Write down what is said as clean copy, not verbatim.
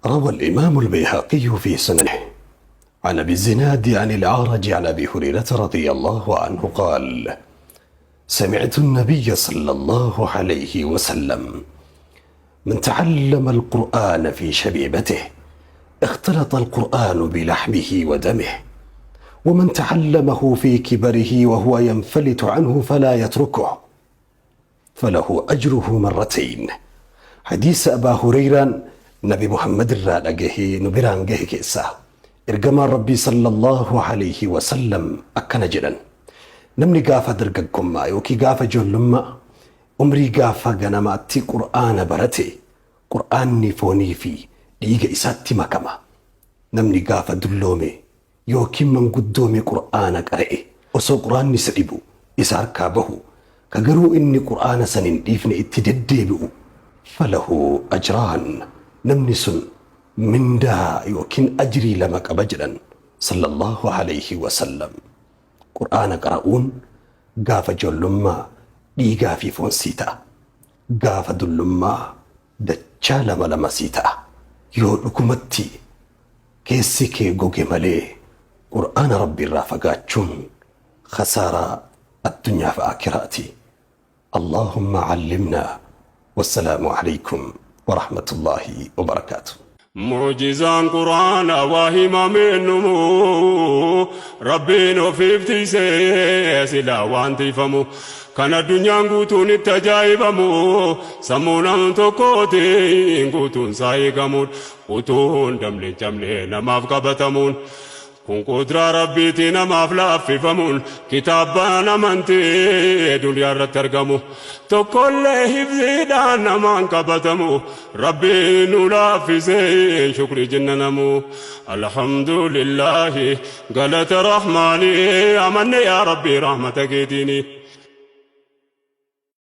روى الإمام البيهقي في سننه عن أبي الزناد عن الأعرج عن أبي هريرة رضي الله عنه قال: سمعت النبي صلى الله عليه وسلم: من تعلم القرآن في شبيبته اختلط القرآن بلحمه ودمه، ومن تعلمه في كبره وهو ينفلت عنه فلا يتركه فله أجره مرتين. Hadiisa Abaa Hureyraan Nabi Muhammad irraa dhagahee nu biraan gahe keessaa, Ergamaan Rabbii sallallaahu alayhi wa sallam akkana jedhan: Namni gaafa dargaggummaa yookiin gaafa ijoollummaa, umrii gaafa ganamaatti Qur'aana barate, Qur'aanni foonii fi dhiiga isaatti makama. Namni gaafa dulloome yookiin manguddoome Qur'aana qara'e, osoo Qur'aanni isa dhibu, isa harkaa bahu, ka garuu inni Qur'aana san hin dhiifne, itti deddeebi'u, falahu ajraan, namni sun mindaa yookiin ajrii lama qaba jedhan sallallahu alayhi wasallam. Qur'aana qara'uun gaafa ijoollummaa dhiigaa fi foon sii ta'a. Gaafa dullummaa dachaa lama lama sii ta'a. Yoo dhugumatti keessi kee goge malee, Qur'aana Rabbi irraa fagaachuun khasaaraa addunyaa fi aakhiraati. Allahumma allimnaa. Wassalaamu alaykum wa rahmatullahi wa barakaatuh. Mu'jizaan Qur'aana waa himameennumu, Rabbiin ofiif tiisee silaa waan tiifamu, kan addunyaan guutuun itti ajaa'ibamu, sammuu nam tokkootiin guutuun isaa eegamuun, utuun damle cabne namaaf qabatamuun kun qudraa Rabbiitii namaaf laaffifamuun, kitaabbaan amantii duniyaa irratti argamu tokkollee hifziidhaan namaan qabatamu, Rabbiin nu laaffisee shukrii jenna namu. Alhamdulillahi, galata Rahmaanii, amanne yaa Rabbii rahmata keetiini.